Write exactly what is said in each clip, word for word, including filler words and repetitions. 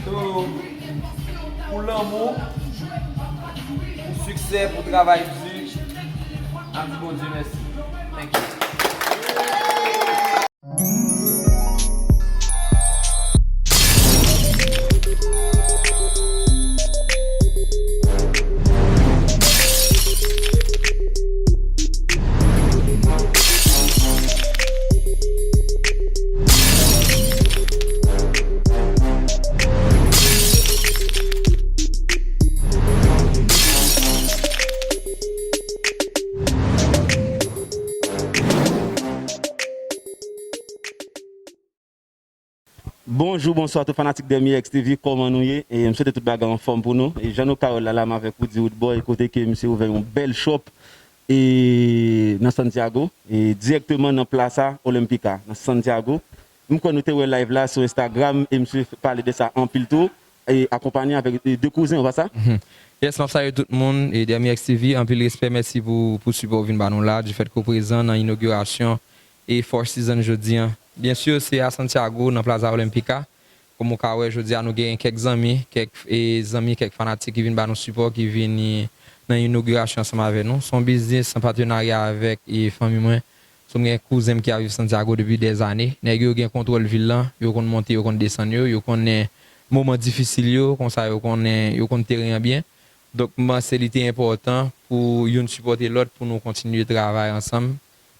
Pou lanmou, pou siksè, pou travay di, ap di Bondye mèsi. Thank you. Bonjou, bonswa tout fanatik Dermi X T V, kòman nou ye? E m swete tout bagay anfòm pou nou. E jan nou ka wè l la, la m avèk Woody Woodboy, kote ke misye ouvè yon bèl shop e nan Santiago, e dirèkteman nan Plaza Olímpica, nan Santiago. M kwè nou te wè live la sou Instagram, e misye pale de sa anpil tou, e akonpanye avèk, e, de kouzen, ou pa sa? Mhm. Yes, m ap salye tout moun, e Dermi X T V, anpil respè, mèsi pou, pou sipò w vin ba nou la, du fait ke w prezan nan inogirasyon e Four Seasons jodi an. Byen si, se a Santiago, nan Plaza Olímpica. Kòm ou ka wè, jodi a nou gen kèk zanmi, kèk, e, zanmi, kèk fanatik ki vin ba nou sipò, ki vin, e, nan inogirasyon ansanm avè nou. Se yon biznis an patenarya avèk, e, fanmi mwen. So, m gen kouzen m ki ap viv Santiago depi dèzane. Nèg yo gen kontwòl vil lan, yo konn monte, yo konn desann yo, yo konnen moman difisil yo, konsa yo konnen, yo konn teren an byen. Donk, m panse li te enpòtan pou youn sipòte lòt, pou nou kontinye travay ansanm.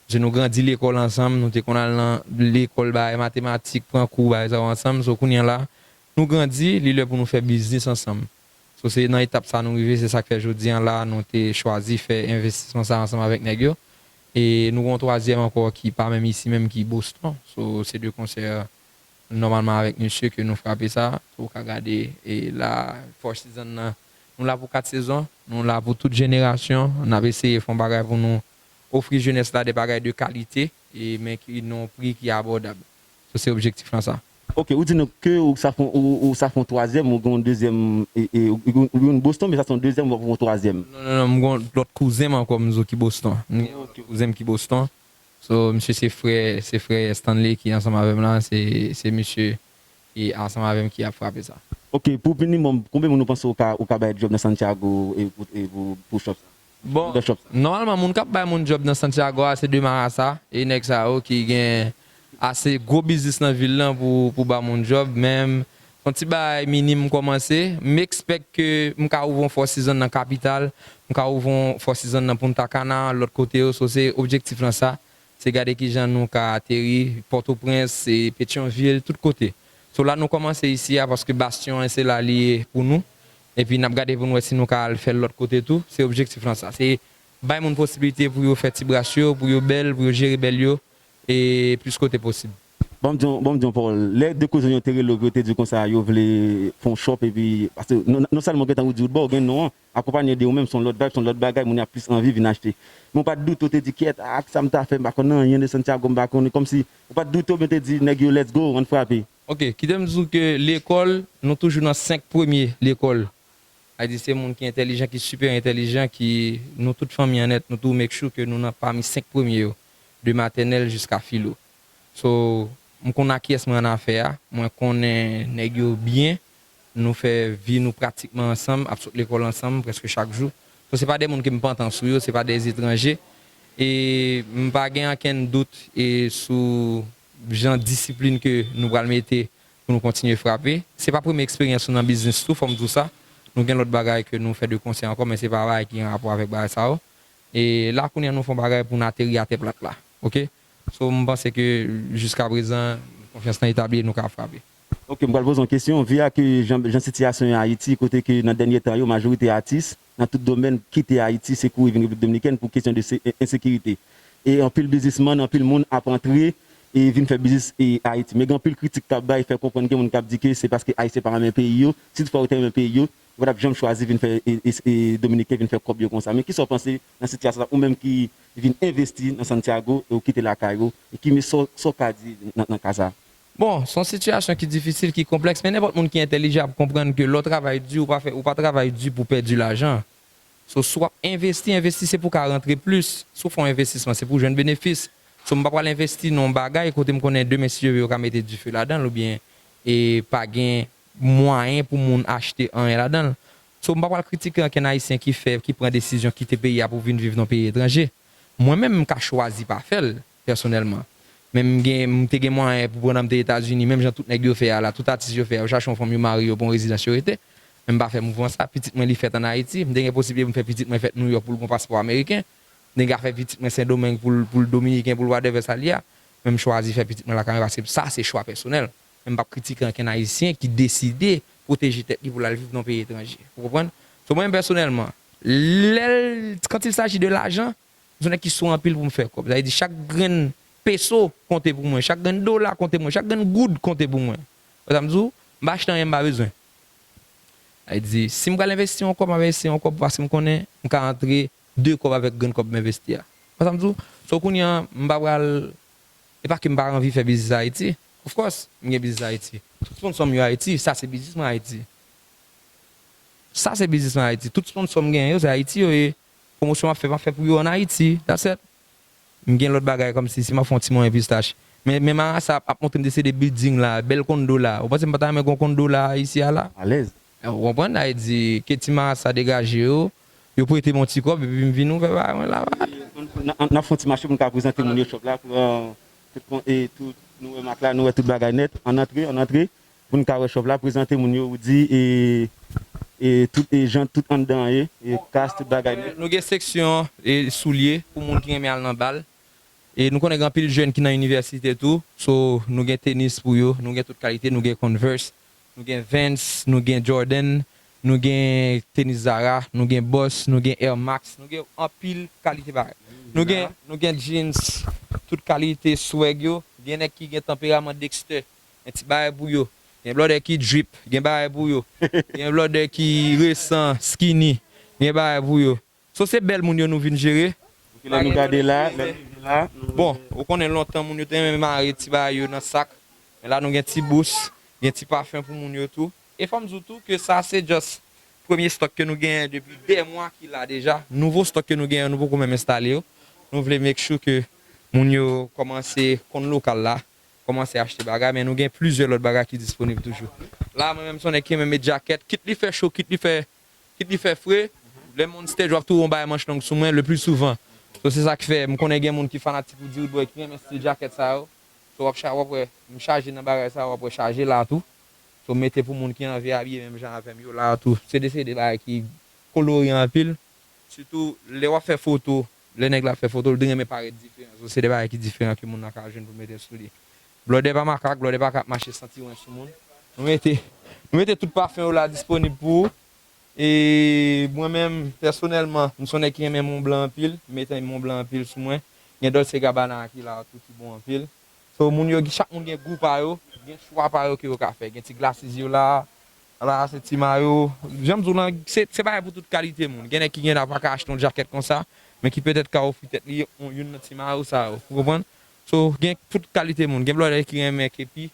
Paske nou grandi lekòl ansanm, nou te konn al nan lekòl bagay matematik, pran kou, bagay sa yo ansanm. So, kounye a la, nou grandi, li lè pou nou fè biznis ansanm. So, se nan etap sa nou rive, se sa k fè jodi a la, nou te chwazi fè envestisman sa ansanm avèk nèg yo. E nou gen yon twazyèm ankò ki pa menm isi menm, ki Boston. So, se de konsè nòmalman avèk misye ke nou frape sa. Ou ka gade, e la, Four Seasons nan, nou la pou kat sezon, nou la pou tout jenerasyon, n ap eseye fè yon bagay pou nou ofri jenès la de bagay de kalite, e men ki nan yon pri ki abòdab. So, se objektif lan sa. Ok, ou di nou ke ou sa fè, ou, ou sa fè yon twazyèm, ou gen yon dezyèm, e, e, ou, ou, ou gen yon Boston, men sa se yon dezyèm, ou ap fè yon twazyèm. Non, non, non, m gen yon lòt kouzen m ankò, m di w ki Boston. M gen yon lòt kouzen m ki Boston. So, misye se frè, se frè Stanley ki ansanm avè m la, se, se misye e ansanm avè m ki ap frape sa. Ok, pou minimòm, konbyen moun ou panse ou ka, ou ka bay djòb nan Santiago e pou, e pou, pou shop sa? Bon, nan shop sa, nòmalman, moun k ap bay moun djòb nan Santiago a, se de marasa, e nèg sa yo ki gen ase gwo biznis nan vil lan pou, pou ba moun djòb, men m, se yon ti bagay minim m kòmanse. M expect ke m ka ouvri yon Four Seasons nan kapital, m ka ouvri yon Four Seasons nan Punta Cana, lòt kote yo, so se objektif lan sa. Se gade kijan nou ka ateri Pòtoprens, e Petyonvil, tout kote. So la nou kòmanse isi a paske Bastyon an se la li ye pou nou. Epi n ap gade pou n wè si nou ka al fè l lòt kote tou. Se objektif lan sa. Se bay moun posiblite pou yo fè ti bras yo, pou yo bèl, pou yo jere bèl yo, e plis kote posib. Ban m di w, ban m di w yon pawòl. Lè de kouzen yo te rele w, yo te di w konsa yo vle fè yon shop, epi, paske non, non sèlman w gentan ou di w bò, ou gen non an, akonpanye de ou menm, se yon lòt vibe, se yon lòt bagay, moun yo ap plis anvi vin achte. Men w pa t doute, w te di, "Kyèt, ak sa m ta fè, m pa konn anyen de Santiago, m pa konnen," kòmsi w pa t doute, oubyen w te di, "Nèg yo, let's go, ann frape." Ok, kite m di w ke lekòl, nou toujou nan senk premye lekòl. Sa vle di se moun ki entèlijan, ki sipè entèlijan, ki nou tout fanmi an nèt, nou tou make sure ke nou nan pami senk premye yo, de matènèl jiska filo. So, m konn a kiyès mwen annafè a, mwen konnen nèg yo byen, nou fè vi nou pratikman ansanm, ap sot lekòl ansanm prèske chak jou. So, se pa de moun ke m pantan sou yo, se pa de etranje. E m pa gen okenn dout e sou jan disiplin ke nou pral mete pou nou kontinye frape. Se pa premye eksperyans nou nan biznis tou, fò m di w sa. Nou gen lòt bagay ke nou fè de konsè ankò, men se pa bagay ki gen rapò avèk bagay sa yo. E la, kounye a, nou fè yon bagay pou n ateri atè plat la. Ok? So, m panse ke jiska prezan, konfyans lan etabli e nou ka frape. Ok, m pral poze yon kesyon. Vi a ke jan, jan sitiyasyon an Ayiti, kote ke nan dènye tan yo, majorite atis, nan tout domèn, kite Ayiti, se kouri vin Repiblik Dominikèn pou kesyon de se, e, ensekirite. E anpil biznismann, anpil moun ap antre e vin fè biznis e Ayiti. Men gen anpil kritik k ap bay, fè konprann gen moun k ap di ke se paske Ayisyen pa renmen peyi yo. Si toutfwa yo te renmen peyi yo, yo pa t ap janm chwazi vin fè, e, e, e, Dominiken vin fè kòb yo konsa. Men kisa w panse nan sitiyasyon sa, ou menm ki vin envesti nan Santiago, e ou kite lakay ou, e ki men sa w, sa w ka di nan, nan ka sa? Bon, se yon sitiyasyon ki difisil, ki konplèks, men nenpòt moun ki entèlijan ap konprann ke lè w travay di, ou pa fè, ou pa travay di pou pèdi lajan. So, si w ap envesti, envesti se pou w ka rantre plis. Si w fè yon envestisman, se pou w jwenn benefis. So, m pa pral envesti nan yon bagay kote m konnen demen, si Dye vle, yo ka mete dife ladan l, oubyen, e pa gen mwayen pou moun achte anyen ladan l. So, m pa pral kritike ankenn Ayisyen ki fè, ki pran desizyon kite peyi a pou vin viv nan peyi etranje. Mwen menm, m ka chwazi pa fè l, pèsonèlman. Men m gen, m te gen mwayen pou pandan m te Etazini, menm jan tout nèg yo fè a la, tout atis yo fè a, yo chache yon fanm, yo marye, yo pran yon rezidans, yo rete. Men m pa fè mouvman sa. Pitit mwen, li fèt ann Ayiti. M te gen posiblite pou m fè pitit mwen fèt Nouyòk pou l pran paspò ameriken. M te gen ka fè pitit mwen Sendomeng pou l, pou l dominiken, pou l whatever sa l ye a. Men m chwazi fè pitit mwen lakay mwen paske sa se chwa pèsonèl. Men m p ap kritike ankenn Ayisyen ki deside pwoteje tèt li pou l al viv nan peyi etranje. Ou konprann? So, mwen menm pèsonèlman, lè l, quand il s'agit de l'argent, m se yon nèg ki sou anpil pou m fè kòb. Sa vle di chak grenn peso konte pou mwen, chak grenn dola konte pou mwen, chak grenn goud konte pou mwen. Wè sa m di w? M pa achte anyen m pa bezwen. Sa vle di, si m pral envesti yon kòb, m ap envesti yon kòb paske m konnen m ka antre de kòb avèk grenn kòb m envesti a. Wè sa m di w? So kounye a, m pa pral, e pa ke m pa anvi fè biznis Ayiti. Of course, m gen biznis Ayiti. Tout sponsò m yo Ayiti, sa se biznis mwen Ayiti. Sa se biznis mwen Ayiti. Tout sponsò m genyen yo, se Ayiti yo ye. Pwomosyon m ap fè, m ap fè pou yo ann Ayiti. That's it. M gen lòt bagay kòmsi si m ap fè yon ti manyen pistach. Men, men marasa ap, ap montre m de se de building la, bèl kondo la. Ou panse m pa ta renmen gen yon kondo la isi a la? Alèz. Ou konprann? Sa vle di, ke ti marasa degaje yo, yo prete m yon ti kòb, epi m vin ouvè bagay mwen la. N, n, n ap fè yon ti mache pou n ka prezante moun yo shop la, pou, euh, tout kon-, e tout, nou wè mak la, nou wè tout bagay nèt. Ann antre, ann antre, pou n ka wè shop la, prezante moun yo, ou di, e, e tout, e jan tout anndan an ye, e kas, tout bagay nèt. Nou gen seksyon, e soulye, pou moun ki renmen al nan bal. E nou konnen gen anpil jèn ki nan inivèsite tou. So, nou gen tenis pou yo, nou gen tout kalite, nou gen Converse, nou gen Vans, nou gen Jordan, nou gen tenis Zara, nou gen Boss, nou gen Air Max, nou gen anpil kalite bagay. Nou gen, nou gen jeans, tout kalite swag yo. Gen nèg ki gen tanperaman Dexter, gen ti bagay pou yo. Gen blòdè ki drip, gen bagay pou yo. Gen blòdè ki resan, skinny, gen bagay pou yo. So, se bèl moun yo nou vin jere. Lè nou gade la, lè nou rive la, nou... Bon, ou konnen lontan moun yo te renmen mare ti bagay yo nan sak. Men la nou gen ti bous, gen ti pafen pou moun yo tou. E fò m di w tou ke sa se just premye stock ke nou genyen depi de mwa ki la deja. Nouvo stock ke nou genyen, nou poko menm enstale yo. Nou vle make sure ke moun yo kòmanse konn lokal la, kòmanse achte bagay, men nou gen plizyè lòt bagay ki disponib toujou. La, mwen menm, se yon nèg ki renmen met jakèt, kit li fè cho, kit li fè, kit li fè fre, lè m on stage, w ap twouve yon bagay manch long sou mwen, le plus souvent. So, se sa k fè, m konnen gen moun ki fanatik Rudy Rude Boy ki renmen stil jakèt sa yo. So, w ap cha-, w ap wè, m chaje nan bagay sa yo, w ap wè chaje la tou. So, m mete pou moun ki anvi abiye menm jan avè m yo la tou. Se de, se de bagay ki kolore anpil. Sitou, lè w ap fè foto, lè nèg la ap fè foto, l te renmen parèt diferan. So, se de bagay ki diferan ke moun nan ka jwenn pou mete sou li. Blòdè pa makak, blòdè pa ka ap mache san ti wen sou moun. Nou mete, nou mete tout pafen yo la disponib pou ou. E mwen menm, pèsonèlman, m se yon nèg ki renmen Mont Blanc anpil. M mete Mont Blanc anpil sou mwen. Gen Dolce Gabbana ki la tou ki bon anpil. So, moun yo, chak moun gen gou pa yo, gen chwa pa yo ke yo ka fè. Gen ti glasses yo la, la se ti mayo. Jan m di w lan, se, se bagay pou tout kalite moun. Gen nèg ki gen la pa ka achte yon jakèt konsa, men ki petèt ka ofri tèt li yon, youn nan ti mayo sa yo. Ou konprann? So, gen tout kalite moun. Gen blòdè ki renmen kepi.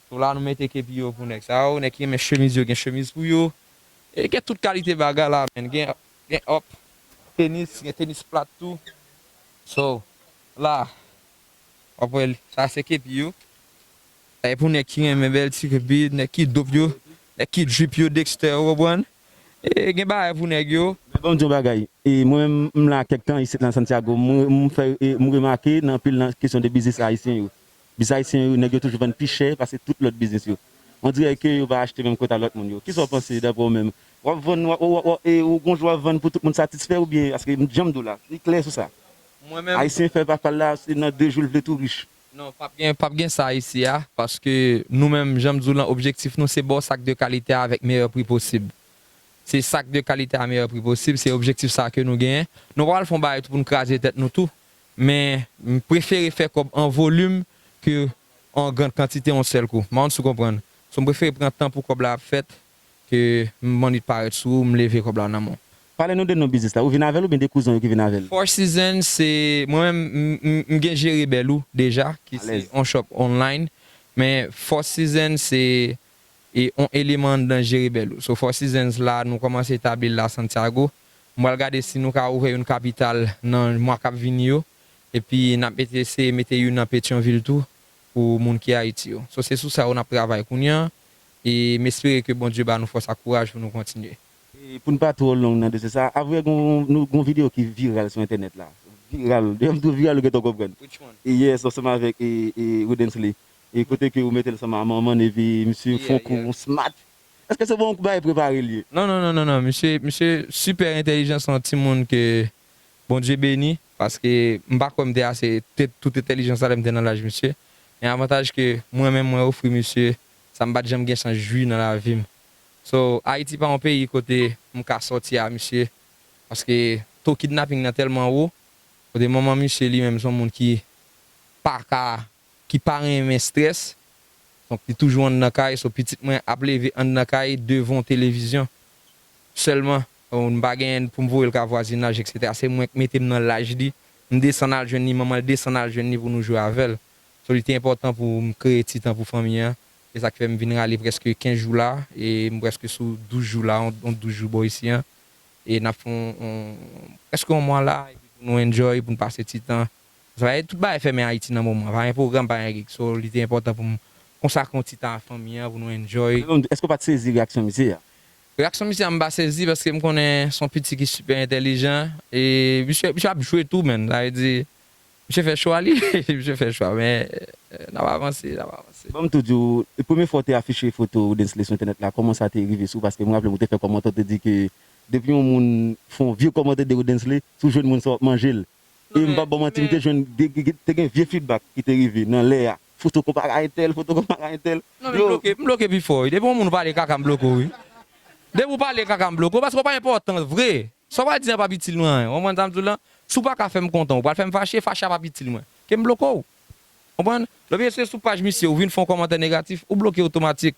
So, la nou mete kepi yo pou nèg sa yo. Nèg ki renmen chemiz yo, gen chemiz pou yo. E gen tout kalite bagay la, men. Gen, gen up, tenis, gen tenis plat tou. So, la, w ap wè l, sa se kepi yo. Sa e pou nèg ki renmen bèl ti kepi, nèg ki dope yo, nèg ki drip yo, Dexter, ou konprann? E gen bagay pou nèg yo. Men ban m di yon bagay. E mwen menm, m la kèk tan isit nan Santiago. M, m fè, e, m remake nan anpil nan kesyon de biznis ayisyen yo. Biznis ayisyen yo, nèg yo toujou vann pi chè pase tout lòt biznis yo. On dirè ke yo pa achte menm kanta lòt moun yo. Kisa w panse, daprè w menm? W ap vann, w ap, w ap, w ap, e, ou gon jou w ap vann pou tout moun satisfè oubyen, paske m janm di w la, li klè sou sa. Mwen menm, ayisyen fè pa pa l la, se nan de jou l vle tou rich. Non, p ap gen, p ap gen sa isi a, paske nou menm, jan m di w lan, objektif nou se ba w sak de kalite a avèk meyè pri posib. Se sak de kalite a meyè pri posib, se objektif sa ke nou genyen. Nou pa pral fè yon bagay tou pou n kraze tèt nou tou, men m prefere fè kòb an volim ke an grann kantite yon sèl kou. M pa konn si w konprann. So, m prefere pran tan pou kòb la ap fèt, ke m annik parèt sou ou, m leve kòb la nan men w. Pale nou de non biznis la. Ou vin avè l oubyen de kouzan w yo ki vin avè l? Four Seasons, se mwen menm, m, m, m gen Jere Bèlou deja, ki se yon shop online. Men Four Seasons, se e yon eleman anndan Jere Bèlou. So, Four Seasons la, nou kòmanse etabli l la Santiago. M pral gade si nou ka ouvè youn kapital nan mwa k ap vini yo. Epi n ap mete, eseye mete youn nan Petyonvil tou pou moun ki Ayiti yo. So, se sou sa yo n ap travay kounye a. E m espere ke Bondye ba nou fòs ak kouraj pou nou kontinye. E pou n pa twò long nan dosye sa, avè gon, nou, gon videyo ki viral sou entènèt la. Viral. Depi m di w viral, ou gentan konprann. Which one? E yes, ansanm avèk e, e Rodensley. E kote ke ou mete l ansanm a manman, epi misye fè yon kou, yon smack. Èske se bon bagay prepare l ye? Non, non, non, non, non. Misye, misye sipè entèlijan, se yon timoun ke Bondye beni, paske m pa kwè m te ase, te, tout entèlijans sa lè m te nan laj misye. Men avantaj ke mwen menm mwen ofri misye, sa m pa t janm gen chans jwi nan lavi m. So, Ayiti pa yon peyi kote m ka sòti a misye, paske to kidnaping nan tèlman wo, kote manman misye li menm se yon moun ki pa ka, ki pa renmen strès. Donk, li toujou anndan kay, so pitit mwen ap leve anndan kay devan yon televizyon sèlman. Donk, m pa genyen pou m voye l ka vwazinaj, etsetera. Se mwen k mete m nan laj li. M desann al jwenn li, manman l desann al jwenn li pou nou jwe avè l. So, li te enpòtan pou m kreye ti tan pou fanmi an. Se sa k fè m vin rale prèske kenz jou la, e m prèske sou douz jou la, on, on douz jou bò isi an. E n ap fè on, on, prèske yon mwa la, epi pou nou enjoy, pou n pase ti tan. Sa, tout bagay fèmen Ayiti nan moman. Pa gen pwogram, pa gen gig. So, li te enpòtan pou m konsakre yon ti tan a fanmi an, pou nou enjoy. Èske w pa t sezi reyaksyon misye a? Reyaksyon misye a, m pa sezi, paske m konnen se yon piti ki sipè entèlijan. E misye, misye ap jwe tou, man. Sa vle di, misye fè chwa li, misye fè chwa. Men, eh, n ap avanse, n ap avanse. Ban m tou di w, e premye fwa w te afiche foto Rodensley sou entènèt la, kòman sa te rive sou w? Paske m raple m ou te fè kòmantè, w te di ke depi yon moun fè yon vye kòmantè de Rodensley, si w jwenn moun sa w ap manje l. E m p ap ba w manti, m te jwenn, de, de, te gen vye feedback ki te rive nan lè a. Foto konpare a entèl, foto konpare a entèl. Non, men m bloke, m bloke pi fò, wi. Depi yon moun pale kaka, m bloke w, wi. Depi w pale kaka, m bloke w, paske w pa enpòtan vre. Sa w pral di a p ap itil mwen anyen. W konprann sa m di w lan? Si w pa ka fè m kontan, ou pral fè m fache, fache a p ap itil mwen. Ke m bloke w. Konprann? Lòt byen se sou paj misye, ou vin fè yon kòmantè negatif, ou bloke otomatik.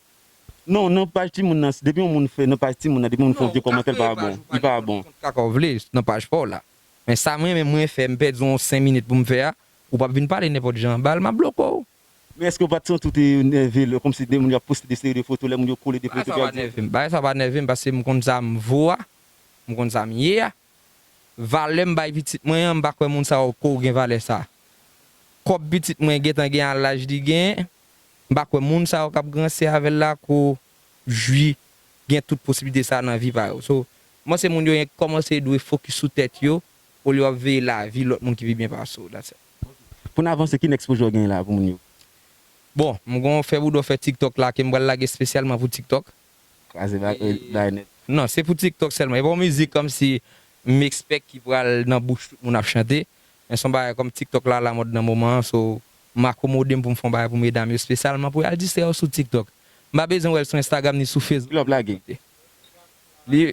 Non, nan paj timoun nan, depi yon moun fè, nan paj timoun nan, depi yon moun fè yon vye kòmantè, l pa bon. Li pa bon. Kont kaka w vle nan paj pa w la. Men sa mwen menm mwen fè, m pèdi yon senk minit pou m fè a, ou p ap vin pale nenpòt jan anba l, m ap bloke w. Men èske w pa t santi w te nève lè, kòmsi de moun y ap poste de seri de foto, lè moun yo kole de foto, y ap di? Bagay sa pa nève m, bagay sa pa nève m, paske m konn sa m vo a, m konn sa m ye a. Valè m bay pitit mwen an, m pa kwè moun sa yo ko gen valè sa. Kòb pitit mwen gentan gen a laj li gen, m pa kwè moun sa yo k ap ranse avè l la ko jwi gen tout posiblite sa nan vi pa yo. So, m panse moun yo kòmanse dwe fokis sou tèt yo, olye w ap veye lavi lòt moun ki pi byen pase w. That's it. Pou n avanse, ki next pwojè w genyen la pou moun yo? Bon, m gon fè bouda w fè TikTok la, ke m pral lage espesyalman pou TikTok. Kraze ba-, e, bay nèt. Non, se pou TikTok sèlman. E pa yon mizik kòmsi m ekspèk ki pral nan bouch tout moun ap chante. Men se yon bagay kòm TikTok la alamòd nan moman an, so, m akomode m pou m fè yon bagay pou medam yo, espesyalman pou y al distrè yo sou TikTok. M pa bezwen wè l sou Instagram ni sou Facebook. Kilè w ap lage? Li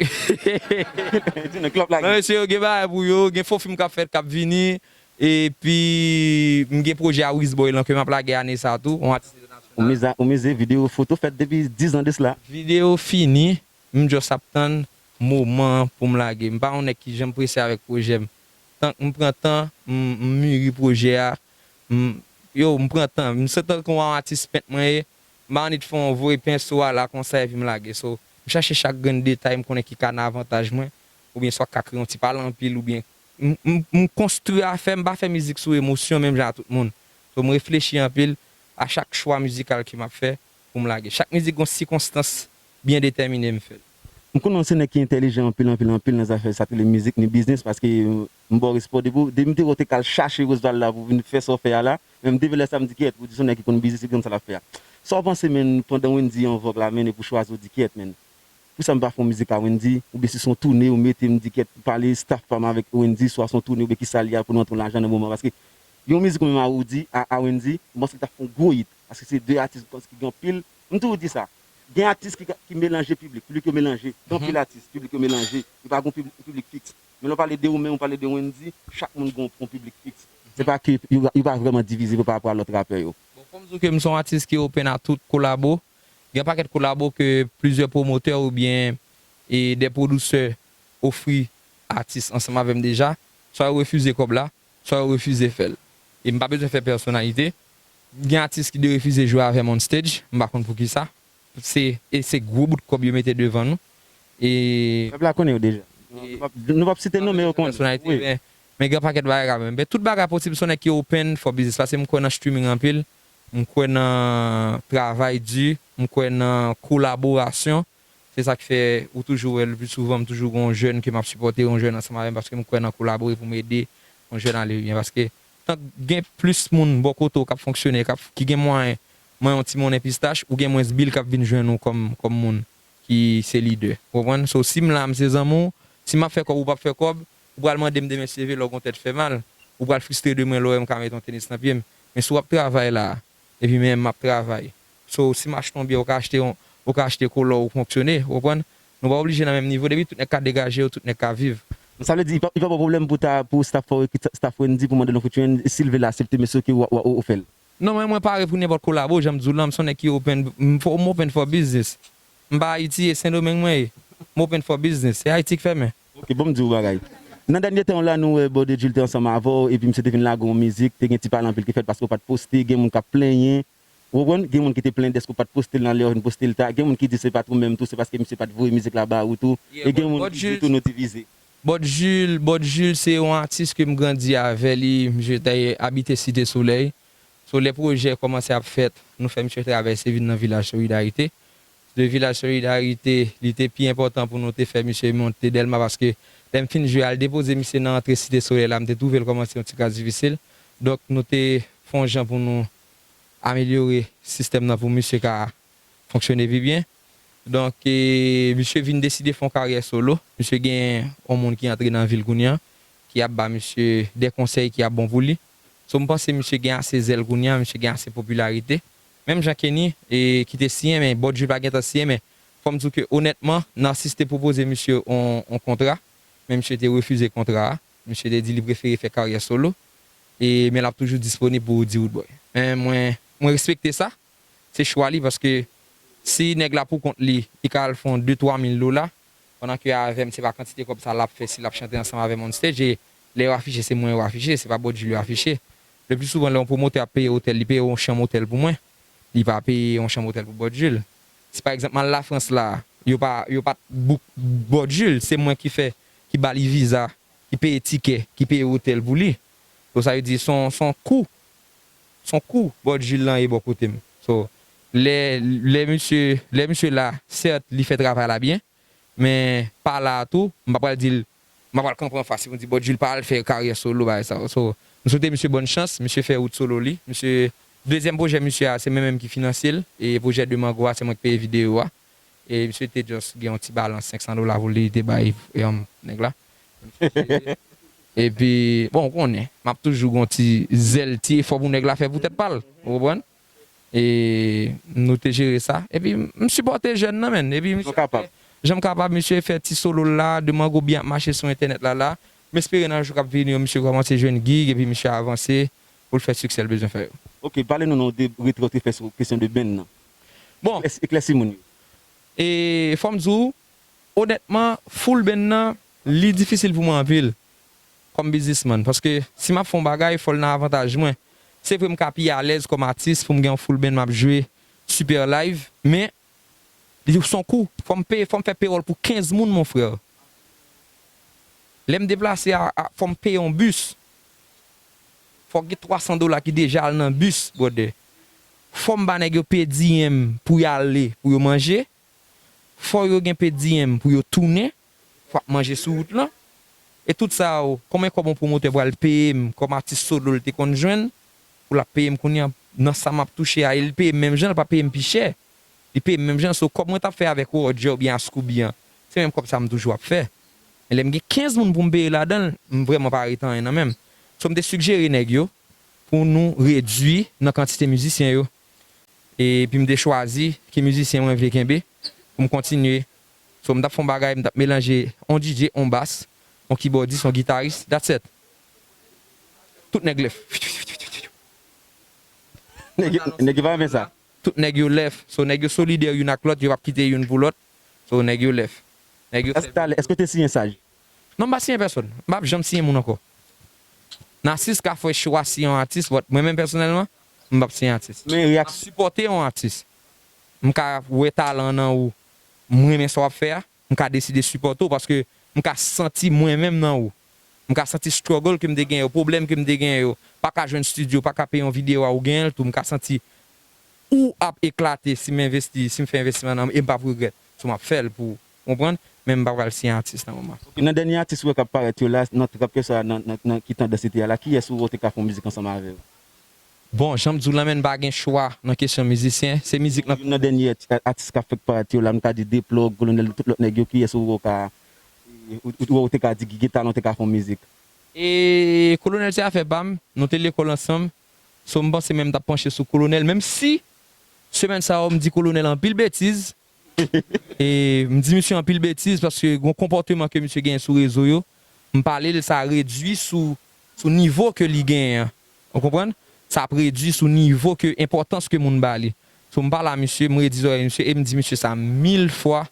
Di nou, kilè w ap lage? Non, mesye, yo gen bagay pou yo, gen fo fim k ap fèt, k ap vini. Epi, m gen pwojè a Wizboy lan ke m ap lage ane sa tou, yon atis entènasyonal. Ou mize, ou mize videyo, foto fèt depi diz an de sila. Videyo fini, m just ap tann moman an pou m lage. M pa yon nèg ki janm prese avèk pwojè m. Tank m pran tan, m, m miri pwojè a. M, yo, m pran tan. M se tankou yon atis pent mwen ye. M pa annik fè yon voye penso a la konsa epi m lage. So, m chache chak grenn detay m konnen ki ka nan avantaj mwen, oubyen swa k ka kreye yon ti pale anpil, oubyen m, m, m konstwi afè m, m pa fè mizik sou emosyon menm jan a tout moun. So, m reflechi anpil a chak chwa mizikal ke m ap fè pou m lage. Chak mizik gon sikonstans byen detèmine m fè l. M konnen w se nèg ki entèlijan anpil, anpil, anpil nan zafè sa k rele mizik ni biznis, paske, euh, m ba w respè depi, depi m te wè w te k al chache Rosevald la pou vin fè sa w fè a la, men m te vle lè sa m di, "Kèt, pou di se yon nèg ki konn biznis, li konn sa l ap fè a." Sa w panse, men, pandan Wendy an vòg la, men, e pou chwazi w di, "Kèt, men, poukisa m pa fè yon mizik a Wendy?" Oubyen si se yon toune ou mete, m di, "Kèt, pale staff pa m avèk Wendy, swa se yon toune oubyen kisa l ye a pou nou antre yon lajan nan moman." Paske yon mizik ou menm a Roody, a, a Wendy, m panse l t ap fè yon gwo hit. Paske se de atis m panse ki gen anpil, m toujou di sa, gen atis ki, ki melanje piblik, piblik yo melanje. Gen anpil atis, piblik yo melanje. Yo pa gen piblik, piblik fiks. Men lè w pale de ou menm, ou pale de Wendy, chak moun gen yon piblik fiks. Se pa ke yo, yo pa vrèman divize pa rapò a lòt rapè yo. Bon, fò m di w ke m se yon atis ki open a tout kolabo. Gen yon pakèt kolabo ke plizyè pwomotè oubyen, e, de pwodiktè ofri atis ansanm avè m deja. Swa yo refize kòb la, swa yo refize fè l. E m pa bezwen fè pèsonalite. Gen atis ki derefize jwe avè m on stage, m pa konn poukisa. Se, e se gwo bout kòb yo mete devan nou. E pèp la konnen yo deja. Nou p ap, nou p ap site non, men yo konnen. Pèsonalite, wi. Men, men gen yon pakèt bagay kanmenm. Men tout bagay posib, se yon nèg ki open for business, paske m kwè nan streaming anpil. M kwè nan travay di, m kwè nan kolaborasyon. Se sa k fè ou toujou wè le pli souvan m toujou gen yon jèn ke m ap sipòte, yon jèn ansanm avè m, paske m kwè nan kolabore pou m ede yon jèn ale byen. Paske tank gen plis moun bò kote w k ap fonksyone, k ap, ki gen mwayen, mwen yon ti monnen pistach, ou gen mwens bil k ap vin jwenn ou kòm, kòm moun ki se lidè. Ou konprann? So, si m la, m se zanmi w, si m ap fè kòb, ou p ap fè kòb, ou pral mande m demen si Dieu veut lè w gen yon tèt fè mal, ou pral fristre de mwen lè w wè m ka mete yon tenis nan pye m. Men si w ap travay la, epi men m ap travay. So, si m achte yon byè, ou ka achte yon, ou ka achte kola, ou fonksyone, ou konprann? Nou pa oblije nan menm nivo, depi tout nèg ka degaje yo, tout nèg ka viv. Sa vle di, li pa, li pa ba w pwoblèm pou ta, pou staff, staff Wendy, pou mande l yon featuring, si l vle l aksepte, men se ke w, w, w, w fè l. Non, mwen, mwen pare pou nenpòt kolabo, jan m di w lan, m se yon nèg ki open, m, m open for business. M pa Ayiti, e Sendomeng mwen ye. M open for business, se Ayiti k fèmen. Ok, bon, m di w bagay. Nan dènye tan la, nou wè Bòde Jil te ansanm avè w, epi misye te vin lage yon mizik, te gen ti pale anpil ki fèt paske w pa t poste, gen moun k ap plenyen, ou konprann? Gen moun ki te plenyen dèske w pa t poste l nan lè w vin poste l ta, gen moun ki di se pa t ou menm tou, se paske misye pa t voye mizik la ba ou tou, e gen moun ki di tou nou divize. Bòde Jil, Bòde Jil se yon atis ke m grandi avè li, misye te abite Site Solèy. So, lè pwojè kòmanse ap fèt, nou fè misye travèse vin nan Vilaj Solidarite. De Vilaj Solidarite, li te pi enpòtan pou nou te fè misye monte Dèlma, paske lè m fin jwe al depoze misye nan antre Site Solèy la, m te twouve l kòmanse yon ti kras difisil. Donk, nou te fè yon jan pou nou amelyore sistèm nan pou misye ka fonksyone pi byen. Donk, e, misye vin deside fè yon karyè solo. Misye gen yon moun ki antre nan vi l kounye a, ki ap ba misye de konsèy ki ap bon pou li. So, m panse misye gen ase zèl kounye a, misye gen ase popilarite. Menm jan Kenny, e, ki te siyen, men Bòde Jil pa gentan siyen, men fò m di w ke onètman, Narcisse te pwopoze misye yon, yon kontra, men misye te refize kontra a. Misye te di li prefere fè karyè solo, e, men l ap toujou disponib pou Roody Roodboy. Men mwen, mwen respekte sa, se chwa li, paske si nèg la pou kont li, li ka al fè yon de twa mil dola, pandan ke avè m, se pa kantite kòb sa l ap fè si l ap chante ansanm avè m on stage, e lè yo afiche, se mwen yo afiche, se pa Bòde Jil yo afiche. Le pli souvan, lè yon pwomotè ap peye otèl, li peye yon chanm otèl pou mwen, li pa peye yon chanm otèl pou Bòde Jil. Si pa egzanp, m al Lafrans la, yo pa, yo pa t book Bòde Jil, se mwen ki fè, ki ba li viza, ki peye tikè, ki peye otèl pou li. So, sa vle di, se yon, se yon kou, se yon kou Bòde Jil lan ye bò kote m. So, lè, lè misye, lè misye la, sèt, li fè travay la byen, men pa la a tou, m pa pral di l, m pa pral kanpe anfas li pou m di Bòde Jil pa al fè karyè solo, bagay sa yo. So, m swete misye bòn chans, misye fè wout solo li. Misye, dezyèm pwojè misye a, se mwen menm ki finanse l, e pwojè de Mango a, se mwen ki peye videyo a. E misye te just gen yon ti balans senk san dola pou li, li te bay, e, um, nèg la. Epi, bon, ou konnen, m ap toujou gen yon ti zèl, ti efò pou nèg la fè pou tèt pa l, ou konprann? E nou te jere sa. Epi, m sipòte jèn nan, menn. Epi, misye ap fè, jan m kapab, misye fè ti solo l la, de Mango byen ap mache sou entènèt la, la. M espere nan jou k ap vini yo, misye kòmanse jwenn gig, epi misye avanse pou l fè siksè l bezwen fè yo. Ok, pale nou non de retrè w te fè sou kesyon de band nan. Bon. Eklèsi moun yo. E fò m di w, onètman, full band nan, li difisil pou mwen anpil kòm biznismann. Paske si m ap fè yon bagay, fò l nan avantaj mwen. Se vre m ka pi alèz kòm atis pou m gen yon full band m ap jwe super live, men li se yon kou. Fò m peye, fò m fè pewòl pou kenz moun, mon frè. Lè m deplase a, a, fò m peye yon bis. Fò gen twa san dola ki deja al nan bis, brother. Fò m ba nèg yo peye diyen m pou y ale, pou yo manje. Fò yo gen peye diyen m pou yo tounen. Fò ap manje sou wout lan. E tout sa yo, konbyen kòb yon pwomotè pral peye m kòm atis solo l te konn jwenn, pou l ap peye m kounye a, nan sa m ap touche a, e l peye m menm jan, l pa peye m pi chè. Li peye m menm jan, so kòb mwen t ap fè avèk Roger oubyen Ascooby an, se menm kòb sa m toujou ap fè. Men lè m gen kenz moun pou m peye ladan l, m vrèman pa ret anyen nan men m. So m te sigjere nèg yo pou nou redui nan kantite mizisyen yo. Epi m te chwazi ki mizisyen mwen vle kenbe pou m kontinye. So m t ap fè yon bagay, m t ap melanje yon D J, yon bas, yon kibòdis, yon gitaris, that's it. Tout nèg lèf. Nèg yo, nèg yo pa renmen sa. Tout nèg yo lèf. So nèg yo solidè youn ak lòt, yo p ap kite youn pou lòt. So nèg yo lèf. Nèg yo fè. Èske w te siyen Saj? Non, m pa siyen pèsonn. M p ap janm siyen moun ankò. Narcisse ka fè chwa siyen yon atis, but mwen menm pèsonèlman, m p ap siyen atis. Men reyaksyon. M ap sipòte yon atis. M ka wè talan nan ou. M renmen sa w ap fè a. M ka deside sipòte w paske m ka santi mwen menm nan ou. M ka santi struggle ke m te gen yo, pwoblèm ke m te gen yo. Pa ka jwenn studio, pa ka peye yon videyo a, ou genyen l tou. M ka santi ou ap eklate si m envesti, si m fè envestiman nan, e m p ap regrèt. So, m ap fè l pou, ou konprann? Men m pa pral siyen atis nan moman. Ok, nan dènye atis ou wè k ap parèt yo la, nan trap kèswa nan, nan, nan ki tandans li te ye a la, kiyès ou wè w te ka fè yon mizik ansanm avè l? Bon, jan m di w la, men m pa gen chwa nan kesyon mizisyen. Se mizik nan Youn nan dènye atis k ap fèk parèt yo la, m ka di Deplòg, Kolonèl, tout lòt nèg yo, kiyès ou wè w ka, ou, ou, ou te ka di ki gen talan, te ka fè yon mizik? E Kolonèl se afè pa m, nou te lekòl ansanm. So, m panse menm m t ap panche sou Kolonèl, menm si semèn sa yo m di Kolonèl anpil betiz. E m di misye anpil betiz paske gon konpòteman ke misye genyen sou rezo yo, m pale l, sa redui sou, sou nivo ke li genyen an. Ou konprann? Sa ap redui sou nivo ke, enpòtans ke moun ba li. So, m pale a misye, m redi zòrèy misye e m di misye sa mil fwa.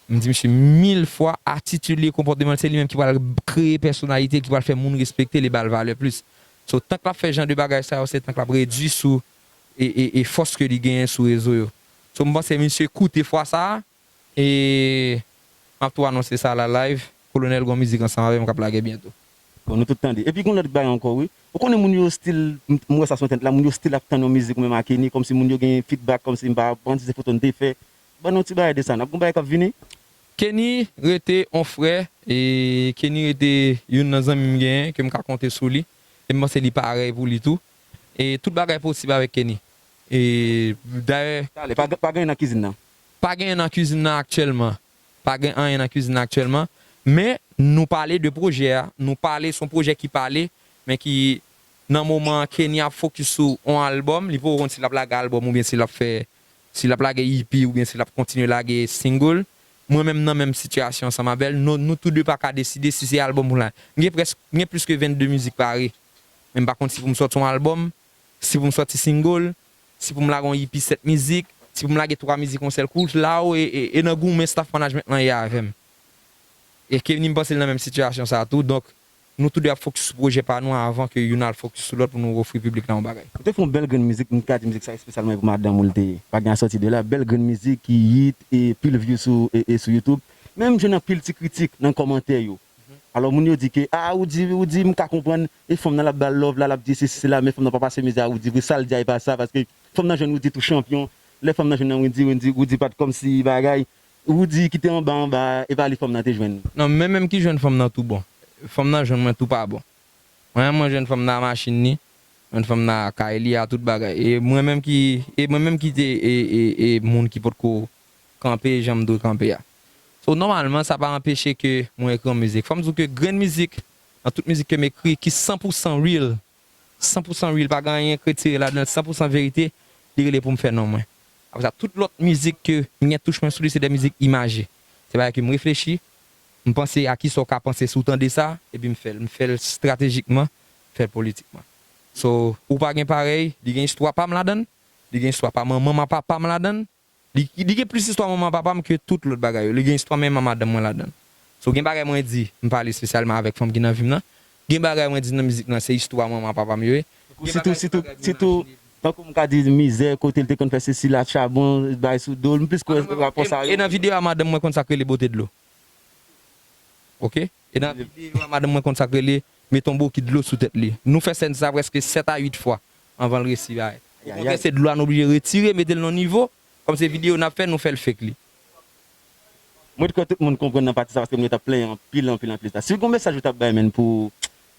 M di misye mil fwa, atitid li, konpòteman l, se li menm ki pral kreye pèsonalite l, ki pral fè moun respekte l e ba l valè plis. So, tank l ap fè jan de bagay sa yo, se tank l ap redui sou e, e, e fòs ke li genyen sou rezo yo. So, m panse misye koute fwa sa a, e m ap tou anonse sa la live. Kolonèl gon mizik ansanm avè m k ap lage byento. Bon, nou tout tande. Epi gon lòt bagay ankò, wi. Ou konnen moun yo still, m, m wè sa sou entènèt la, moun yo still ap tann yon mizik ou menm a Kenny, kòmsi moun yo gen feedback, kòmsi m pa, pa ann ti se foto n te fè. Ban nou ti bagay de sa, n ap gon bagay k ap vini? Kenny rete on frè, e Kenny rete youn nan zanmi m genyen, ke m ka konte sou li. E m panse li parèy pou li tou. E tout bagay posib avèk Kenny. E dayè, talè, pa, pa gen nan kizin nan? Pa gen nan kizin nan aktyèlman. Pa gen anyen nan kizin nan aktyèlman. Men, nou pale de pwojè a. Nou pale, se yon pwojè ki pale, men ki, nan moman an, Kenny ap fokis sou on albòm. Li poko konn si l ap lage albòm oubyen si l ap fè, si l ap lage E P oubyen si l ap kontinye lage single. Mwen menm nan menm sitiyasyon ansanm avè l. Nou, nou tou de pa ka deside si se albòm pou l la. M gen prèsk, m gen plis ke vennde mizik pare. Men m pa konn si pou m sòti yon albòm, si pou m sòti single, si pou m lage yon E P sèt mizik, si pou m lage twa mizik yon sèl kou, la ou e, e, e nan goumen staff management lan ye avè m. E Kenny m panse l nan menm sitiyasyon sa a tou. Donk, nou tou de ap fokis sou pwojè pa nou anvan ke youn al fokis sou lòt pou nou ofri piblik la yon bagay. Ou te fè yon bèl grenn mizik, m ka di mizik sa espesyalman pou madanm ou l te ye. Pa gen a sòti de la, bèl grenn mizik ki hit e pil view sou, e, e sou YouTube. Men m jwenn anpil ti kritik nan kòmantè yo. Alò, moun yo di ke, a, Roody, Roody, m ka konprann, e fanm nan l ap ba l love la, l ap di sesi, sela, men fanm nan pa pase mizè a Roody vre, sa l di a e pa sa, paske fanm nan jwenn Roody tou chanpyon, lè fanm nan jwenn nan Roody, Roody, Roody pa t kòmsi bagay, Roody ki te anba, anba, e pa li fanm nan te jwenn. Non, men menm ki jwenn fanm nan tou bon. Fanm nan jwenn mwen tou pa bon. Mwen, mwen jwenn fanm nan a machin li, jwenn fanm nan a kay li, a tout bagay. E mwen menm ki, e mwen menm ki te, e, e, e moun ki potko kanpe jan m dwe kanpe a. So, nòmalman, sa pa anpeche ke mwen ekri yon mizik. Fò m di w ke grenn mizik, nan tout mizik ke m ekri, ki san pou san real, san pou san real, pa gen anyen k retire ladan l, san pou san verite, li rele pou m fè non mwen. Apre sa, tout lòt mizik ke m gen touch mwen sou li, se de mizik imaje. Se bagay ke m reflechi, m panse a kisa w ka panse si w tande sa, epi m fè l. M fè l estratejikman, fè l politikman. So, ou pa gen parèy, li gen istwa pa m ladan l, li gen istwa pa manman m a papa m ladan l, li, li gen plis istwa manman papa m ke tout lòt bagay yo. Li gen istwa menm a madanm mwen ladan l. So, gen bagay mwen di, m pale espesyalman avèk fanm ki nan vi m nan. Gen bagay mwen di nan mizik lan, se istwa manman papa m yo ye. Gen Sitou, bagay, sitou, bagay sitou, tankou m ka di mizè, kote l te konn fè sesi la, chabon, bay sou do l, m plis kwè rapò sa yo. E nan videyo a, madanm mwen konn sa k rele bote dlo. Ok? E nan videyo a, madanm mwen konn sa k rele mete yon bokit dlo sou tèt li. Nou fè sèn sa prèske sèt a uit fwa anvan l resi parèt. Okontrè, se dlo a nou oblije retire, mete l nan nivo. Kòm se videyo n ap fè, nou fè l fake li. Mwen kwè tout moun konprann nan pati sa paske m t ap plenyen anpil, anpil, anpil sa. Si gon mesaj ou t ap bay, menn, pou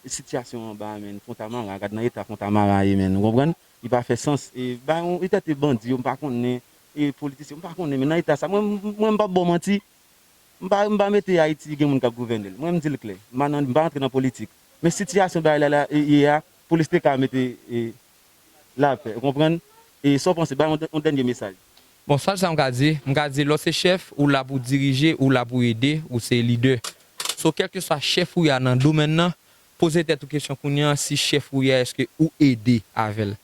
sitiyasyon anba, menn, Fontamara, gad nan eta Fontamara ye, menn, ou konprann? Li pa fè sans. E, ba, yon, li tèt bandi yo, m pa konnen, e politisyen, m pa konnen, men nan eta sa, mwen, mwen, m p ap ba w manti, M pa, m pa mete Ayiti gen moun k ap gouvène l. Mwen, m di l klè. M pa nan, m pa rantre nan politik. Men sitiyasyon bagay la, la, e, ye a, polis te ka mete, e, lapè. Ou konprann? E sa w panse? Bay yon, yon dènye mesaj. Bon, sèl sa m ka di, m ka di, lè w se chèf, ou la pou dirije, ou la pou ede, ou se lidè. So, kèlkeswa chèf ou ye a nan domèn nan, poze tèt ou kesyon kounye a, si chèf ou ye a, èske ou ede avè l?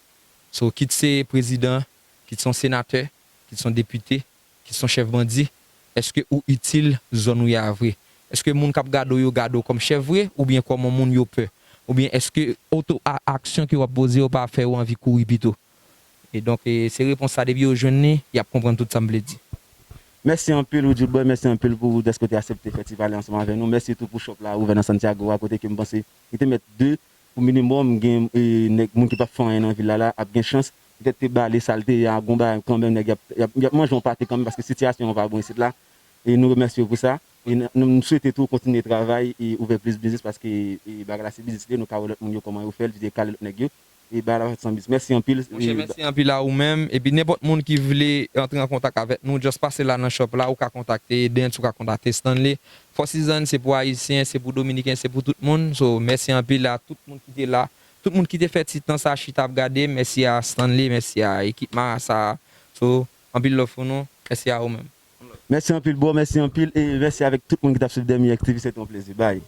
So, kit se prezidan, kit se yon senatè, kit se yon depite, kit se yon chèf bandi, èske ou itil zòn ou ye a vre? Èske moun k ap gade w yo gade w kòm chèf vre, oubyen kòm yon moun yo pè? Oubyen èske oto a, aksyon ke w ap poze yo pa fè yo anvi kouri pito? E donk, e, se repons sa, depi yo jwenn li, y ap konprann tout sa m vle di. Mèsi anpil, Roody Boy, mèsi anpil pou dèske w te aksepte fè ti pale ansanm avè nou. Mèsi tou pou shop la ouvè nan Santiago a, kote ke m panse li te mèt de pou minimòm gen, e, nèg, moun ki p ap fè anyen nan vil la, la, ap gen chans petèt te bale, sa l te ye a, gon bagay kanmenm, nèg y ap, y ap, y ap manje yon pate kanmenm, paske sitiyasyon an pa bon isit la. E nou remèsye yo pou sa. E n, nou, nou swete tou kontinye travay e ouvè plis biznis, paske e bagay la se biznis li ye, nou ka wè lòt moun yo kòman yo fè l, vide kale lòt nèg yo. E bagay la pa fèt san biznis. Mèsi anpil. Monchè, mèsi anpil a ou menm. Epi nenpòt moun ki vle antre an kontak avèk nou, just pase la nan shop la, ou ka kontakte Dens, ou ka kontakte Stanley. Four Seasons se pou Ayisyen, se pou Dominiken, se pou tout moun. So, mèsi anpil a tout moun ki te la. Tout moun ki te fè ti tan sa chita ap gade, mèsi a Stanley, mèsi a ekip Marasa. So, anpil love pou nou. Mèsi a ou menm. Mèsi anpil, bro. Mèsi anpil. E mèsi avèk tout moun ki t ap swiv Dèmi X T V. Se te yon plezi. Bye.